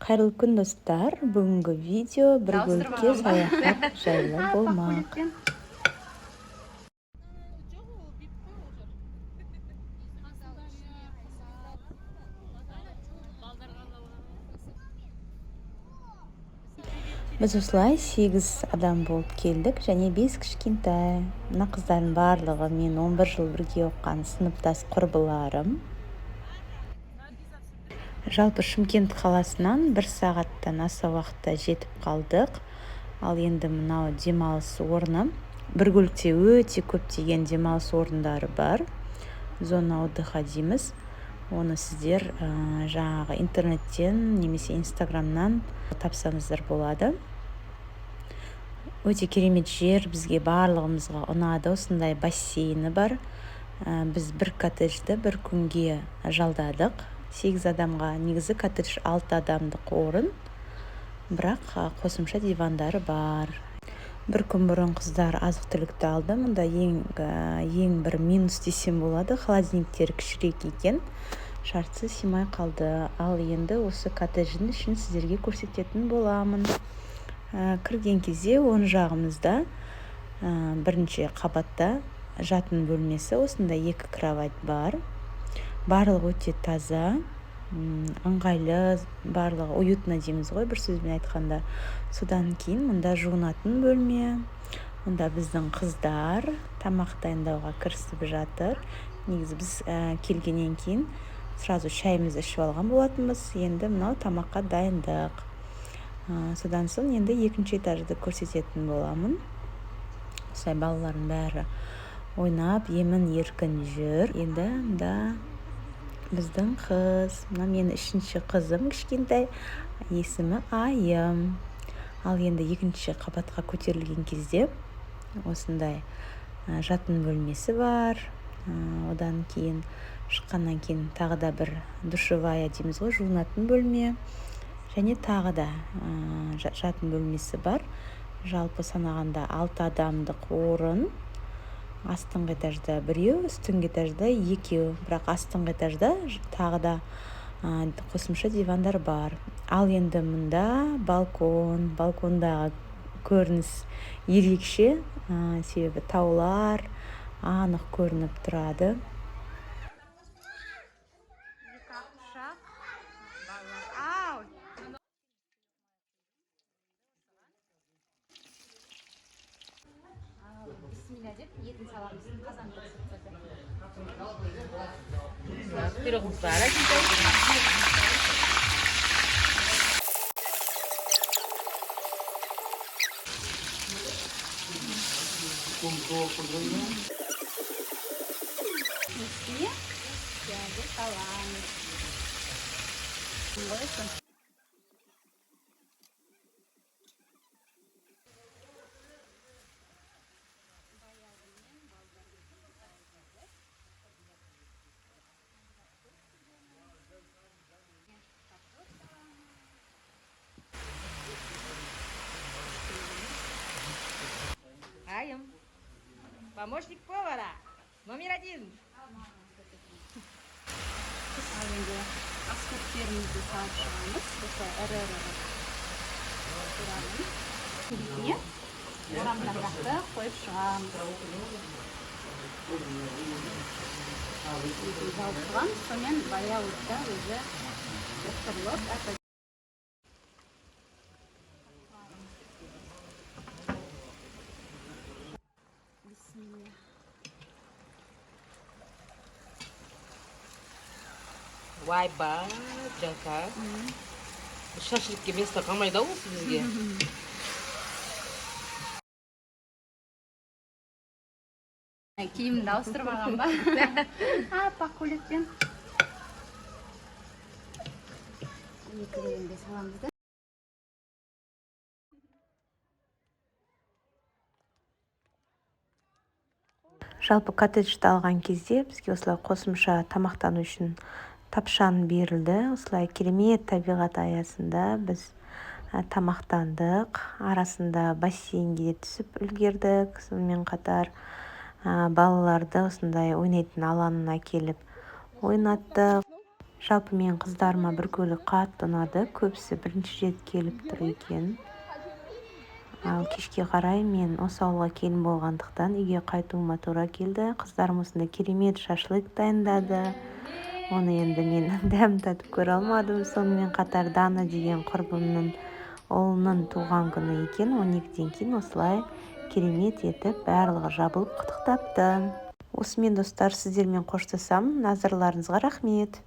Қайырлы күн, достар! Бүгінгі видео бір көлікке саяхат жайлы болмақ. Жоқ, ол бүйтіп қой, ол жер. Балдарға арналған. Біз осылай сегіз адам болып келдік және бес кішкентай. Мына қыздардың барлығы мен 11 жыл бірге оқыған сыныптас құрбыларым. Жалпы, Шымкент қаласынан бір сағаттан аса уақытта жетіп қалдық. Ал енді мынау демалыс орны. Бір өте көптеген демалыс орындары бар, зона отдыха дейміз оны. Сіздер жаңағы интернеттен немесе Инстаграмнан тапсаңыздар болады. Өте керемет жер, бізге барлығымызға ұнады. Осындай бассейні бар. Біз бір коттеджді бір күнге жалдадық сегіз адамға. Негізі коттедж алты адамдық орын, бірақ қосымша дивандары бар. Бір күн бұрын қыздар азық түлікті алды. Мұнда ең бір минус десем болады, холодильниктері кішірек екен, жартысы сыймай қалды. Ал енді осы коттедждің ішін сіздерге көрсететін боламын. Кірген кезде оң жағымызда, бірінші қабатта жатын бөлмесі. Осындай екі кровать бар, барлығы өте таза, ыңғайлы, барлығы уютно дейміз ғой бір сөзбен айтқанда. Содан кейін мұнда жуынатын бөлме. Мұнда біздің қыздар тамақ дайындауға кірісіп жатыр. Негізі біз келгеннен кейін сразу шайымызды ішіп алған болатынбыз. Енді мынау тамаққа дайындық. Содан соң енді екінші этажды көрсететін боламын. Осылай балалардың бәрі ойнап, емін еркін жүр. Енді мында біздің қыз, мына менің үшінші қызым, кішкентай, есімі Айым. Ал енді екінші қабатқа көтерілген кезде осындай жатын бөлмесі бар. Одан кейін шыққаннан кейін тағы да бір душевая дейміз ғой, жуынатын бөлме және тағы да жатын бөлмесі бар. Жалпы санағанда алты адамдық орын: астыңғы этажда біреу, үстіңгі этажда екеу, бірақ астыңғы этажда тағы да қосымша дивандар бар. Ал енді мында балкон. Балкондағы көрініс ерекше, себебі таулар анық көрініп тұрады. Екі ақ пышақ, балалар. Ау! Ал, бисмилля деп етін саламыз қазанды пісіріп. Пирогымыз бар, әкентай. Үстіне пиязды саламыз қойсын. Айым. Помощник повара. Номер один. Ал енді аскөктерімізді салып шығамыз. Осылай ірі ірі турамын. Бетіне орамжапырақты қойып шығамыз. Етін жауып шығамыз. Сонымен баяу отта өзі бұқтырылып әп. Бисмилля. Вайбай, Жанка. Шашлыкке место қалмайды ау осы бізге. Киімімді ауыстырып алған ба, аппақ көйлекпен. Екі дегенде саламыз да. Жалпы, коттеджді алған кезде бізге осылай қосымша тамақтану үшін тапшан берілді. Осылай керемет табиғат аясында біз тамақтандық. Арасында бассейнге де түсіп үлгердік. Сонымен қатар балаларды осындай ойнайтын алаңына келіп ойнаттық. Жалпы, менің қыздарыма бір көлік қатты ұнады. Көбісі бірінші рет келіп тұр екен. Ал кешке қарай мен осы ауылға келін болғандықтан, үйге қайтуыма тура келді. Қыздарым осындай керемет шашлык дайындады. Оны енді мен дәм татып көре алмадым. Сонымен қатар Дана деген құрбымның ұлының туған күні екен. 12-ден кейін осылай керемет етіп барлығы жабылып құттықтапты. Осымен, достар, сіздермен қоштасамын. Назарларыңызға рахмет.